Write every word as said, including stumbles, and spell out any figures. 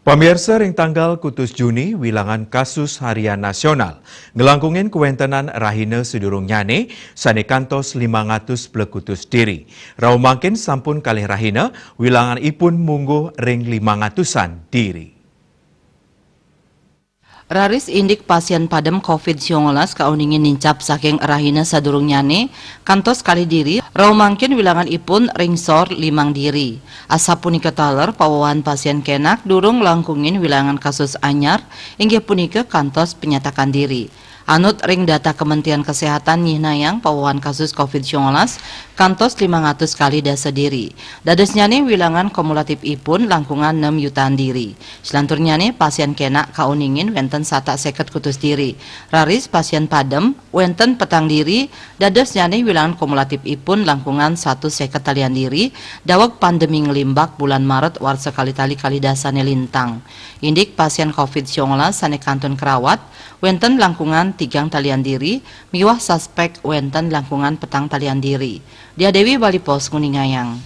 Pamirsa, ring tanggal kutus Juni, wilangan kasus harian nasional nglangkungin kawentenan rahina sadurungnyane sane kantos limang atus plekutus diri. Rauh mangkin sampun kalih rahina, wilanganipun mungguh ring limang atusan diri. Raris indik pasien padem covid siangolas kauningin nincap saking rahina sadurungnyane kantos kalih diri, rauh mangkin wilanganipun ring sor limang diri. Asapunika taler pawewahan pasien kenak durung nglangkungin wilangan kasus anyar, inggih punika kantos panyatakan diri. Anut ring data Kementerian Kesehatan nyihnayang pawewahan kasus covid siangolas kantos limang atus kalih dasa diri. Dadosnyane wilangan kumulatifipun langkungan nem yutaan diri. Salanturnyane pasien kenak kauningin wenten satak seket kutus diri. Raris pasien padem wenten petang diri, dadosnyane wilangan kumulatifipun langkungan satus seket talian diri, daweg pandemi nglimbak bulan Maret warsa kalih tali kalih dasane lintang. Indik pasien covid siangolas sane kantun karawat, wenten langkungan tigang talian diri, miwah suspek wenten langkungan petang talian diri. Dia Dewi, Bali Post, nguningayang.